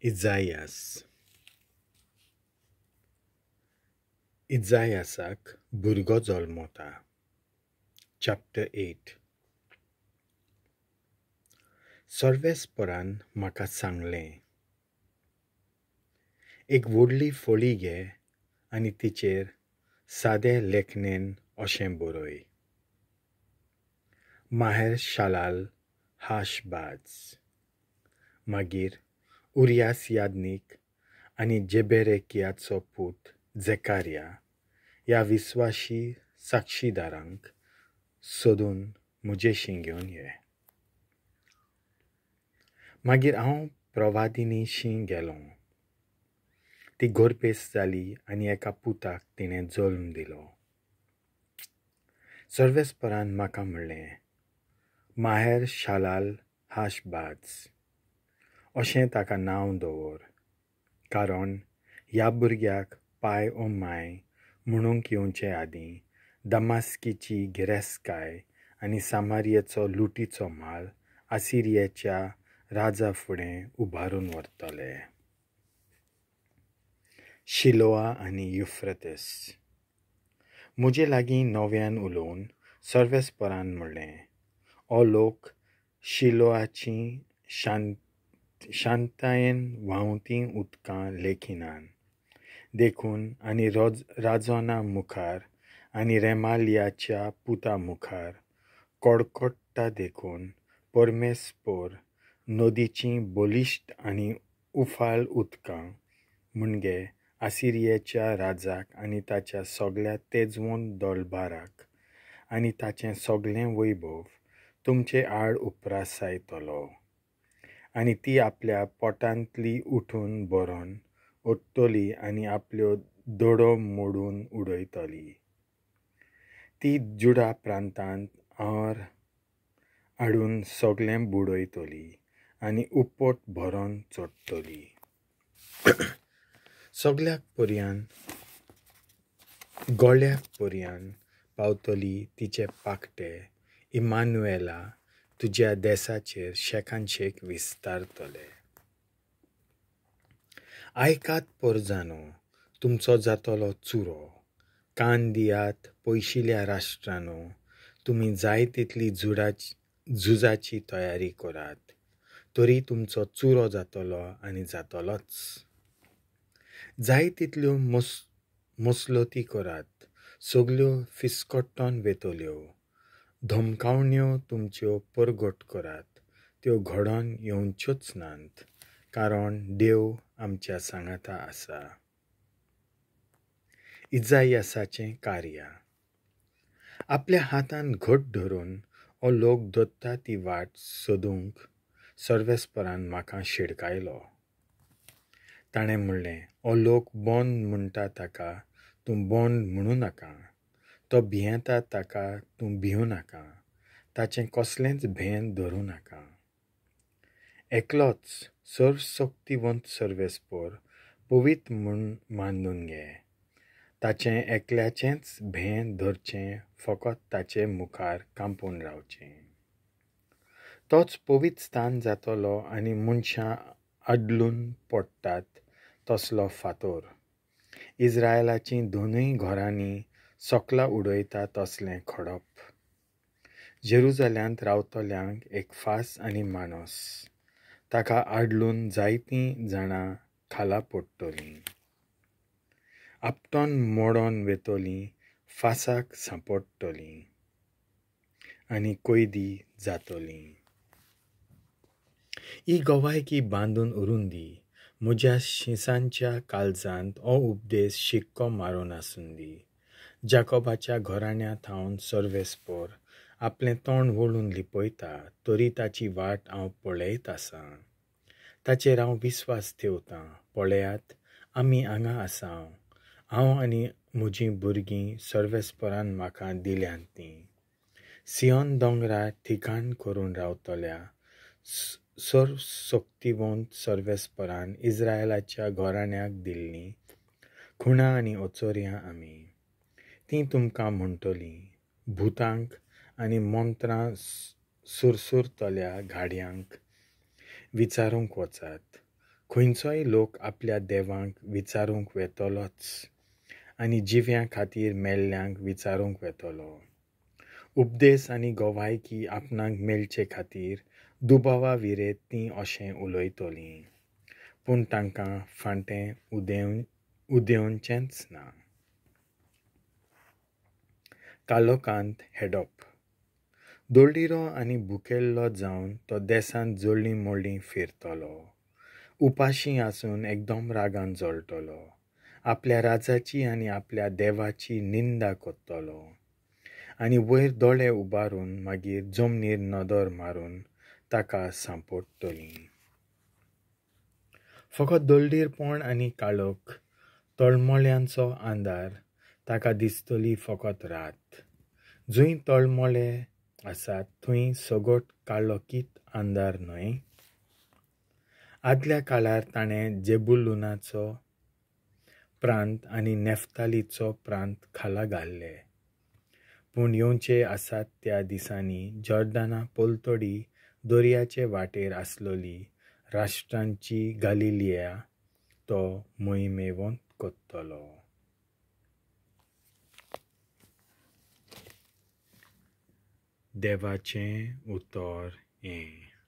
इजायास. इजायासाक भुरगो जल्मता. चॅप्टर 8. सर्वेस्परान म्हाका सांगलें, एक व्हडली फळी घे आनी तिचेर सादे लेखणेन अशें बरय, माहेर शालाल हाशबाज. मागीर उरियास याज्ञीक आनी जेबेरेकियाचो पूत झेकारिया ह्या विस्वाशी साक्षीदारांक सोदून म्हजेशीं घेवन ये. मागीर हांव प्रवादिनीशीं गेलों. ती गोरपेस जाली आनी एका पुताक तिणें जल्म दिलो. सर्वेस्परान म्हाका म्हणलें, माहेर शालाल हाशबाज अशें ताका नांव दवर, कारण ह्या भुरग्याक पाय ओ my म्हणूंक येवचे आदीं दमास्कीची गिरेस्तकाय आनी सामारियेचो लुटीचो म्हाल आसिरियेच्या राजा फुडें उबारून व्हरतले. शिलोआ आनी युफ्रेतीस. म्हजे लागीं नव्यान उलोवन सर्वेस्परान म्हणलें, हो लोक शिलोआची शांतायेन व्हांवती उदकां लेखिनात, देखून आनी राजना मुखार आनी रेमालियाच्या पुता मुखार कडकडटा, देखून परमेस्पर नदीचीं बलिश्ट आनी उफाळ उदकां म्हणजे आसिरियेच्या राजाक आनी ताच्या सगल्या तेजवंत दलभाराक आनी ताचें सगलें वैभव तुमचे आड उप्रासायतलो, आनी ती आपल्या पोटांतली उठून भरून ओडटली आनी आपल्यो दोडो मोडून उडयतली. ती जुडा प्रांतांत आर हाडून सगलें बुडयतली आनी उपट भरून चडटली. सगल्याक पर्यान गळ्याक पर्यान पावतली तिचे पाकटे इमानुएला तुज्या देसाचेर शेकानशेक विस्तारतले. आयकात पोरजानो, तुमचो जातलो चुरो. कान दियात पयशिल्या राष्ट्रानो, तुमी जाय तितली झुजाची तयारी करात, तरी तुमचो चुरो जातलो आनी जातलोच. जाय तितल्यो मसलती करात, सगल्यो फिस्कट्टन वेतल्यो. धमकावण्यो तुमच्यो परगट करात, त्यो घडोवन येवच्योच नात, कारण देव आमच्या सांगाता आसा. इजायासाचें कार्य. आपल्या हातान घट धरून हो लोक दत्ता ती वाट सोदूंक सर्वेस्परान म्हाका शिडकायलो. ताणें म्हणलें, हो लोक बंद म्हणटा ताका तूं बंद म्हणूं नाका, तो भियेता ताका तूं भिवूं नाका, ताचें कसलेंच भें धरूं नाका. एकलोच सर्वशक्तिवंत सर्वेस्पर पवित्र म्हूण मानून घे, ताचें एकल्याचेंच भें धरचें, फकत ताचे मुखार कांपून रावचें. तोच पवित्र स्थान जातलो आनी मनशां आदलून पडटात तसलो फातोर, इस्रायलाचीं दोनूय घरांनी सकला उडयता तसलें खडप. जेरुजाल्यांत रावतल्यांक एक फास आनी मानस, ताका आडलून जायतीं जाणां खाला पडटलीं, आपटोन मोडोन वेतलीं, फासाक सांपडटलीं आनी कैदी जातलीं. ही गवायकी बांदून उरूं दी, म्हज्या शिसांच्या काळजांत हो उपदेश शिक्को मारून आसूं दी. जाकोबाच्या घराण्या थावन सर्वेस्पर आपलें तोंड वळून लिपयता, तरी ताची वाट हांव पळयत आसां, ताचेर हांव विस्वास ठेवतां. पळयात, आमी हांगा आसा, हांव आनी म्हजीं भुरगीं सर्वेस्परान म्हाका दिल्यांत तीं. सियोन दोंगरार ठिकाण करून रावतल्या सर्वशक्तिवंत सर्वेस्परान इस्रायलाच्या घराण्याक दिल्लीं खुणां आनी अचोर्यां आमी. तीं तुमकां म्हणटलीं, भुतांक आनी मंत्रां सुरसुरतल्या घाडयांक विचारूंक वचात, खंयचोय लोक आपल्या देवांक विचारूंक वेतलोच आनी जिव्यां खातीर मेल्ल्यांक विचारूंक वेतलो. उपदेस आनी गवायकी आपणाक मेळचे खातीर दुबावा विरेत तीं अशें उलयतलीं, पूण तांकां फांटें उदेवचेंच ना. कालोकांत हेडप. दोळडिरो आनी भुकेल्लो जावन तो देसांत जळ्ळीं मोडलीं फिरतलो. उपाशी आसून एकदम रागान जळटलो. आपल्या राजाची आनी आपल्या देवाची निंदा करतलो आनी वयर दोळे उबारून मागीर जमनीर नदर मारून ताका सांपडटली. फकत दळडीरपण आनी काळोख, तळमळ्यांचो आंधार ताका दिसतली फकत रात. जंय तळमळे आसात थंय सगट काळोखीत आंधार न्हय. आदल्या काळार ताणें जेबुलुनाचो प्रांत आनी नेफ्तालीचो प्रांत खाला घाल्ले, पूण येवचे आसात त्या दिसांनी जॉर्डना पलतडी दर्याचे वाटेर आसलोली राष्ट्रांची गालिलिया तो मोहिमेवंत करतलो. देवाचें उतर हें.